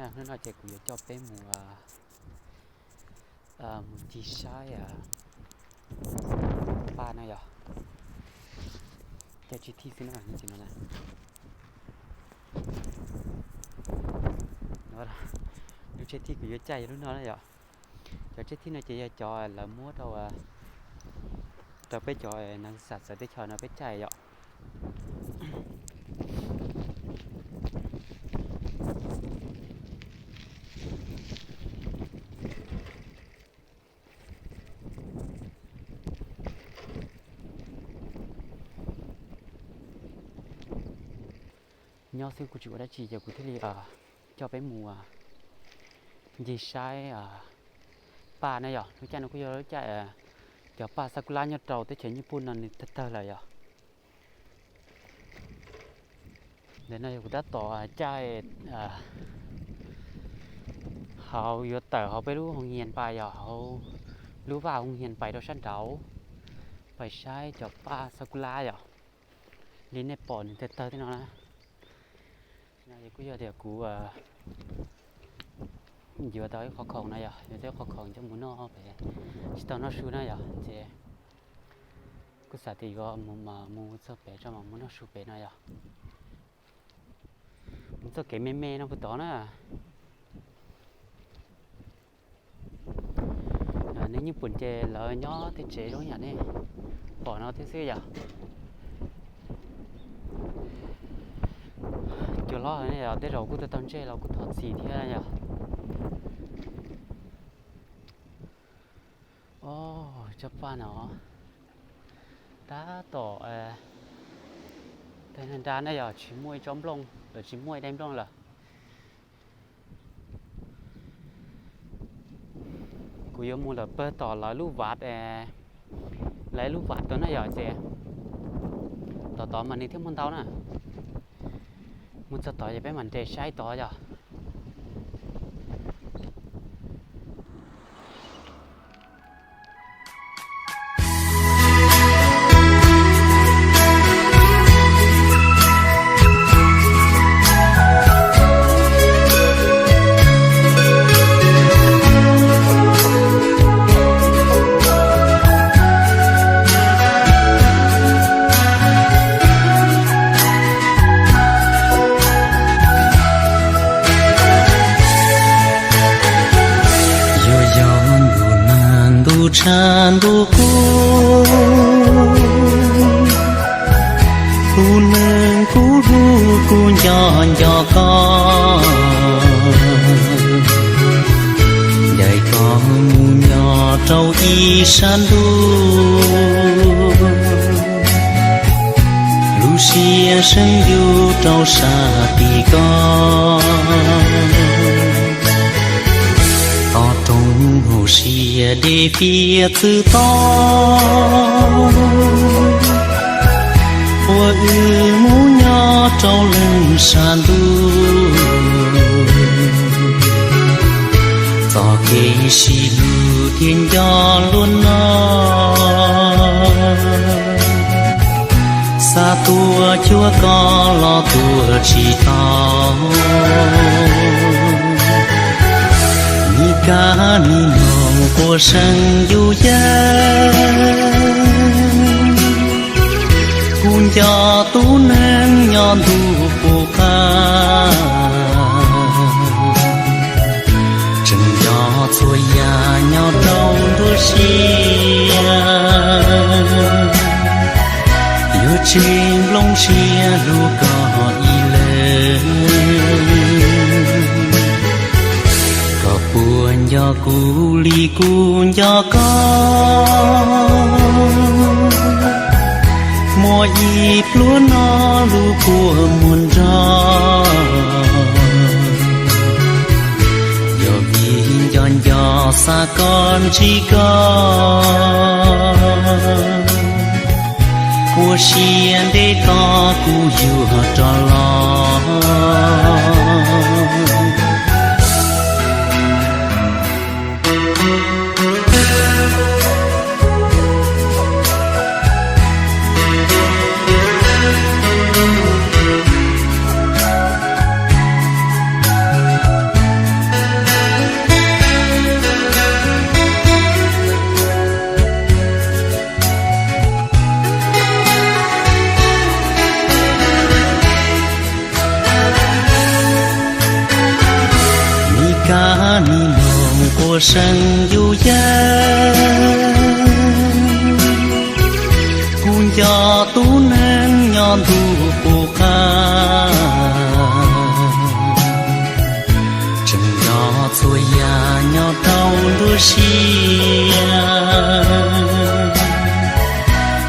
Hnub no ces kuv yuav coj peb mus, mus ncig saib paj na yom. Caij tsib thij xwb na, nyob tim no na. Lub tsib thij kuv yuav caij yog lub no na yom. Cov tsib thij no ces yog cov lawv muab rau, rau peb cov neeg xam txawv teb chaws no peb caij yom. Nyob xwb kuv tsis ua dab tsi ces kuv thiaj li coj peb mus ncig saib paj na yom. Lub caij no kuj yog lub caij cov paj xab kuj lab nyob rau teb chaws Nyij Pooj no nws tawg tawg lawm yom. Ntawm no yog kuv tab tom caij hauv, yuav tawm hauv peb lub hoo nyias pais yog hauv lub vaj hoo nyias pais rau sab nraud, pais saib cov paj xab kuj lab yom, li nej pom nws tawg tawg tej no na. No kuj yog tias kuv yuav tau ib qho khoom no yom, yuav tau ib qho khoom coj mus noj pem, tsis tau noj su na yom, ces kuj xav tias yuav mus mas mus txog pem tso mas mus noj su pem no yom. Mus txoj kev me me no puag tod na. Neeg Nyij Pooj ces lawv nyob tej tsev zoo yam nej pom no thiab xwb yom. Cua hlob ne yom, tej zaum kuj tau taug ntsej los kuj thov txim thiab yom. Tsob paj no tab tom tawg nra na yom, tsis muaj ib tsob nplooj lawm, tsis muaj ib daim nplooj lawm. Kuv yuav mus lawm pawg tom lawv lub vaj, lawv lub vaj tod na yom, ces tom tod mas nws thiaj muaj ntau na. Mus txog tod ces peb mam nres saib tod yom. Yog yog ntu nag ntu tshav ntu kub, kuv neeg kuv hlub kuv nco nco koj, ncaim koj mus nyob rau ib sab ntuj, lub siab seeb yus rau sab tim koj. Tos rooj hauv siab dej fiab txwv toj, ua wb mus nyob rau leej sab ntuj, txoj kev sib hlub thiaj nco luaj no. Xav tuaj cuag koj los tuaj tsis tau, mi kab mi noog quaj seeb yus yeeb. Kuv nco tus neeg nyob ntuj qub qab, tseem nco txhua yam nyob rau nruab siab. Yuav tseg nplooj siab hlub koj ib leeg, koj puas nco kuv li kuv nco koj? Muaj ib pluag no lub kua muag nrog, yog vim nco nco xav koj ntsib koj, ua siab ntev tos kuv yuav rov los. Seem yus yawg, kuv nco tus neeg nyob ntuj qub qab, tseem nco txhua yam nyob rau nruab siab.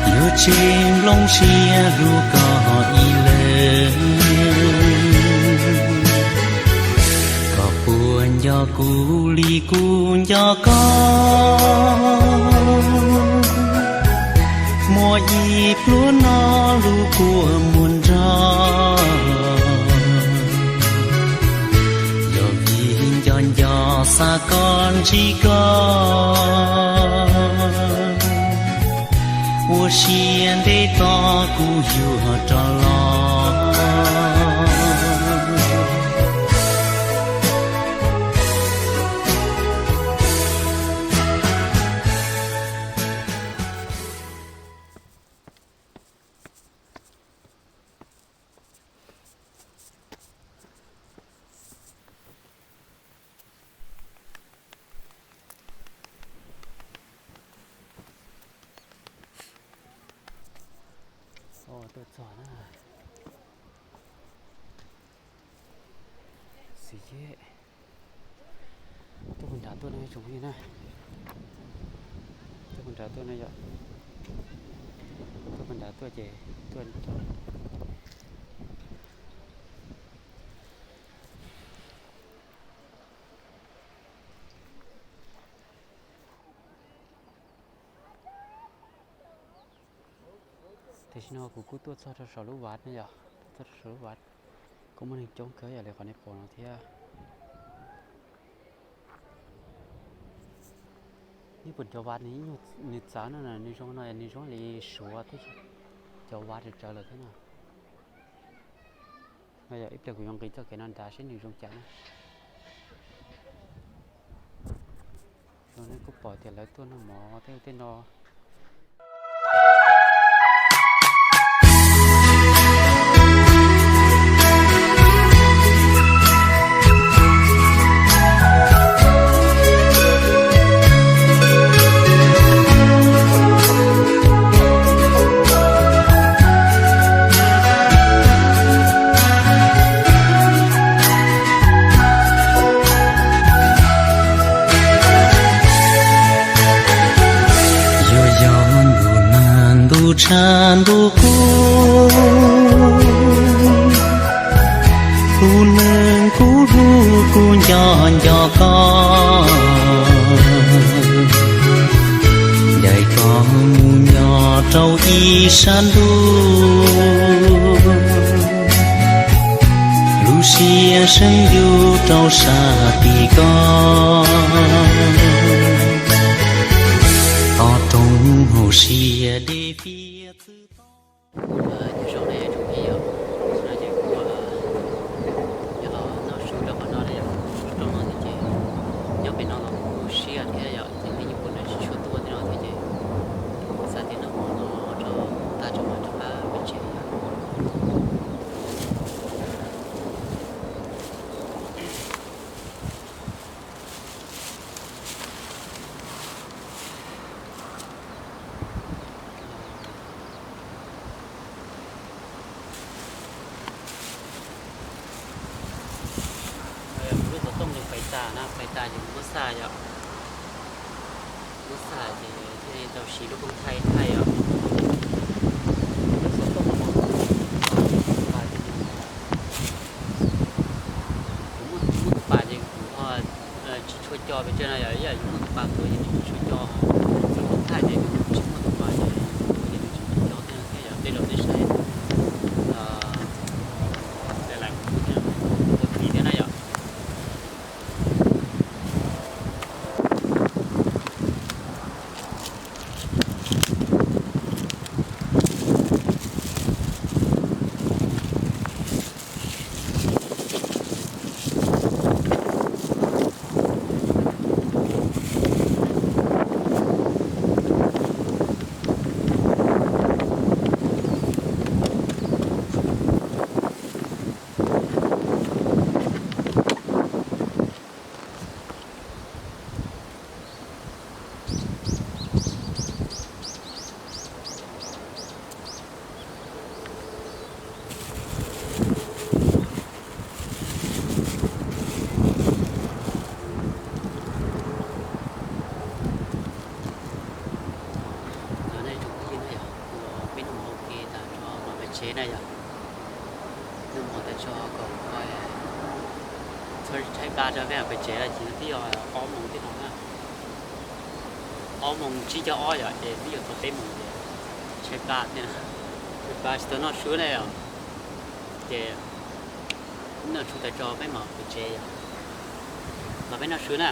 Yuav tseg nplooj siab hlub koj ib leeg, koj puas nco kuv li kuv nco koj? Muaj ib pluag no lub kua muag nrog, yog vim nco nco xav koj ntsib koj, ua siab ntev tos kuv yuav rov los. Tuaj txog na. Xwm yeb, tuaj puag nrad tuaj na tsoom phooj ywg na. Tuaj puag nrad tuaj na yom. Tuaj puag nrad tuaj ces tuaj. Tam sim no kuv kuj tuaj txog rau saum lub vaj no yom, tuaj txog rau saum lub vaj, kuj muaj neeg coob kawg yam li qhov nej pom no thiab. Nej pom cov vaj nws txawv no, nws zoo no nws zoo li Suav thiab, cov vaj tsawv tsawv lawm thiab no. No yog ib pliag kuv yuav nqis txoj kev no nrad seb nws zoo cas na. Kuj pom tias lawv tuaj noj mov thiab tej no. Yuav yog ntuj nag ntuj tshav ntuj kub, tus neeg kuv hlub kuv nco nco koj, ncaim koj mus nyob rau ib sab ntuj, lub siab seem yus rau sab tim koj, qhov rooj hauv siab dej fiab txwv toj. Nyob zoo na tsoom phooj ywg, no ces kuv yog los noj su rau qhov no na yom, su rau no thiab ces nyob pem no los kuj siab thiab yom, ces peb nyuam qhuav nws tsis tshua tuaj tej no thiab ces xav tias noj hmo no rau tag tso mam rov qab pem tsev yom. Kuv lub xov tooj ces pais tas na, pais tas ces kuv muab xa yom. Muab xa ces thiaj li tau siv lub koob thaij thaij yom. Lub xov tooj no mas kuv muab tus pas ces, kuv muab, kuv muab tus pas ces kuv ho tsis tshua co pes tsawg no yom, yog yus muab tus pas tuaj ces nws tsis tshua co. Lub koob thaij ces nws tsis muaj tus pas ces tuaj ces nws tsis tshua co thiab no thiab yom, tej zaum nej saib lawv lawv kuv thiab ua txim thiab na yom. Tsev na yog, noj mov tas tso kom tshaib plab rau peb mam pais tsev, ces no twb yog ob moos thiab no na. Ob moos tsib caug ob yom, ces twb yuav tau peb moos ces tshaib plab thiab, tshaib plab tsis tau noj su na yom. Ces noj su tas tso peb mam pais tsev yom. Los peb noj su na.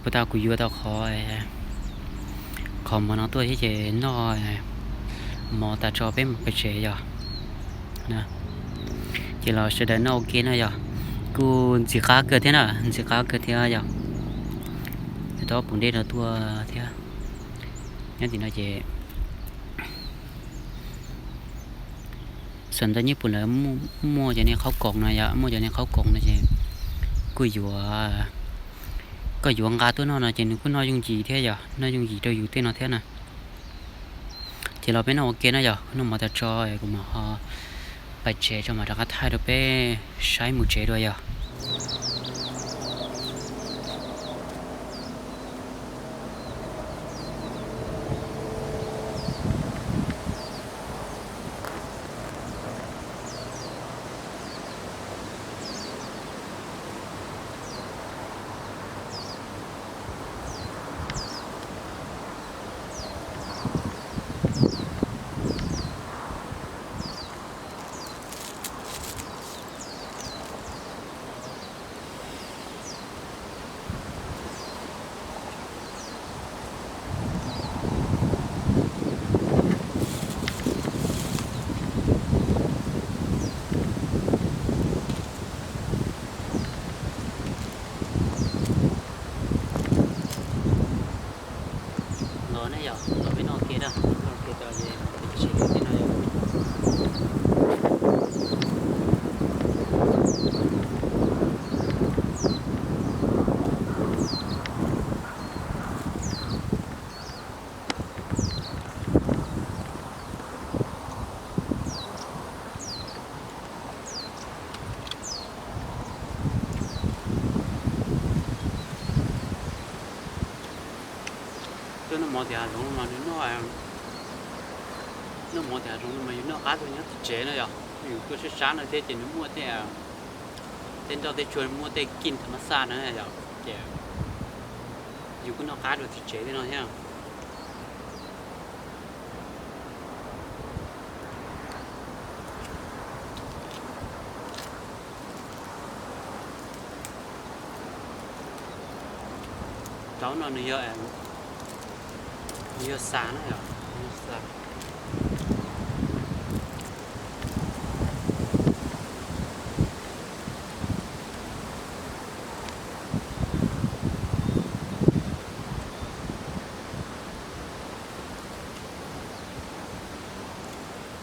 Puag ta kuv yuav tau qhov, qhov mov no tuaj thiab ces noj mov tas tso peb mam pais tsev yog. Ces los sawv daws noj ua ke na yog. Kuj ntxim qab kawg thiab na, ntxim qab kawg thiab yog. Tau ob puas dej no tuaj thiab. Nyob tim no ces xam ntawv nyij pum lawv muaj cov niag qhaub koom no yog, muaj cov niag qhaub koom no ces kuj yuav, koj yuav nqa tuaj noj no ces nws kuj noj yooj yim thiab yog, noj yooj yim rau yus tej no thiab na. Ces los peb noj ua ke na yog, noj mov tas tso kuv mam ho pais tsev tso mam rov qab thaij rau peb saib mus tsev dua yog. Los ne yog los peb noj ke na, noj ke tso es peb tsis tsev li no yog. Tuaj noj mov tim hav zoov no mas nws noj, noj mov tim hav zoov no mas yus noj qab dua nyob tim tsev no yog. Yus tuaj sab sab no thiab ces nws muaj tej, tej nroj tej tsua, muaj tej kij tham mas xaj na yog, ces yus kuj noj qab dua tim tsev thiab no thiab. Rau no nws yog, nws yog xas na yog, nws yog xas.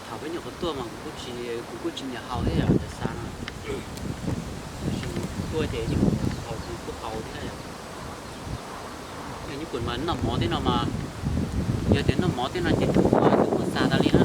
Thaum peb nyuam qhuav tuaj mas kuv kuj tsis, kuv kuj tsis nyiam haus thiab yom, cov xas no. Tab sis tuaj ces yeej haus, kuv kuj haus thiab yom. Yog nyuj pum mas noj mov tej no mas, yog tias noj mov tej no ces twb muaj, twb muaj xas tas li na.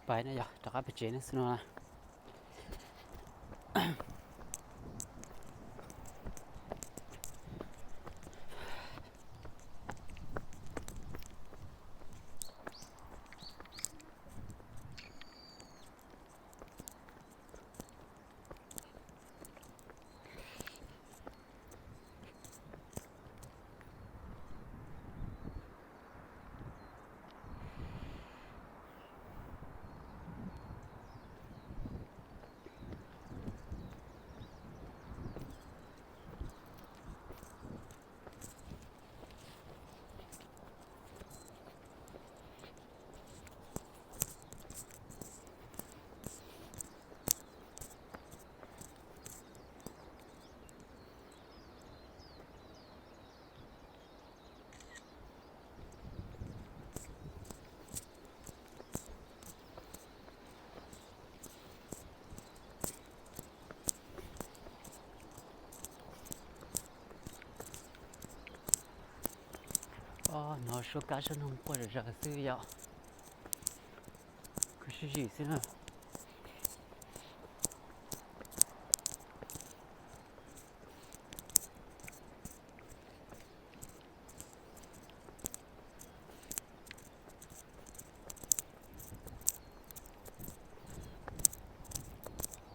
pais na yog rov qab pem tsev ne xwb no na. Hnov suab kab suab noog quaj zom zaws xwb yom. Kuv sib zim xwb na.